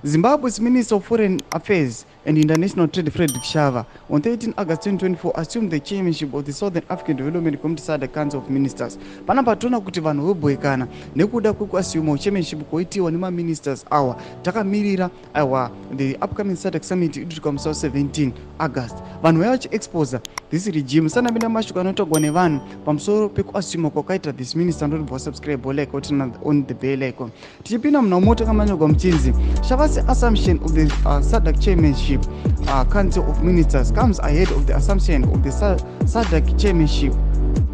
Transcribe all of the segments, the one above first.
Zimbabwe's Minister of Foreign Affairs and International Trade, Frederick Shava, on 13 August 2024 assumed the chairmanship of the Southern African Development Committee, SADC, Council of Ministers. Panapa toona kuti vanhu vobhoekana nekuda kwekuassume chairmanship koitiwa nemaministers awa. Takamirira aiwa the upcoming SADC summit inoitika musi wa 17 August. Vanhu vaiva vachiexposa this regime. Sanapinda mashoko anotagwa nevanhu pamusoro pekuassume kwakaita this minister. Ndotibva wasubscribe, like, turn on the bell icon. Tichipinda muna mota kamanyogwa muchinzi Shava's assumption of the SADC chairmanship Council of Ministers comes ahead of the assumption of the SADC chairmanship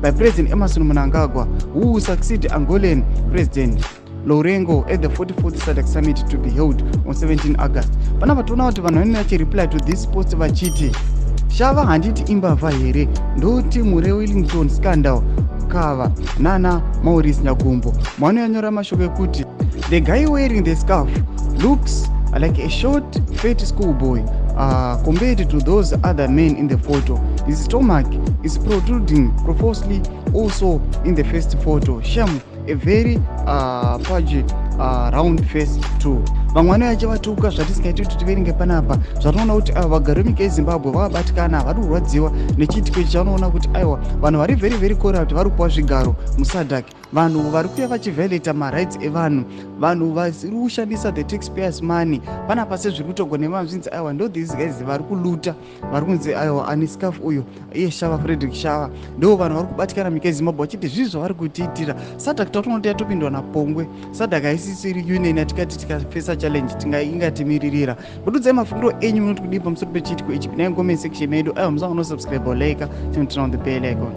by President Emmerson Mnangagwa, who will succeed Angolan President Lourenco at the 44th SADC summit to be held on 17 August. Panapa toona kuti vanhu vanenge vachireply to this post vachiti, "Shava handiti imbavha here? Ndo timu reWellington scandal kava nana Maurice Nyagumbo." Mwanonyanyora mashoko ekuti, "The guy wearing the scarf looks like a short, fat schoolboy compared to those other men in the photo. His stomach is protruding profusely also in the first photo. Shame, a very pudgy round face too." Vamwe vanouya vachivatuka zvatisingaiti kuti tiverenge panapa. Zvatinoona kuti ava vagari venyika yeZimbabwe vakabatikana, vari kurwadziwa nechiitiko ichi. Chavanoona kuti aiwa, vanhu vari very very corrupt vari kupiwa zvigaro muSADC, vanhu vari kuuya vachiviolata marights evanhu, vanhu vasiri kushandisa the taxpayers' money panapa sezviri kutogwa nevanhu. Zvinzi aiwa, ndo these guys vari kuluta, vari kunzi aiwa, ane scarf uyo iye Shava, Frederick Shava, ndo vanhu vari kubatikana munyika yeZimbabwe vachiti zvii zvavari kutiitira. SADC tatoona kuti yatopindwa napongwe. SADC haisisiri union yatikati tikafesa challenge ingatimiririra. Bududzai mafungiro enyu, munoti kudii pamusoro pechiitiko ichi? Pinai comment section medu. Aiwa, musangonosubscribe, like, turn on the bell icon.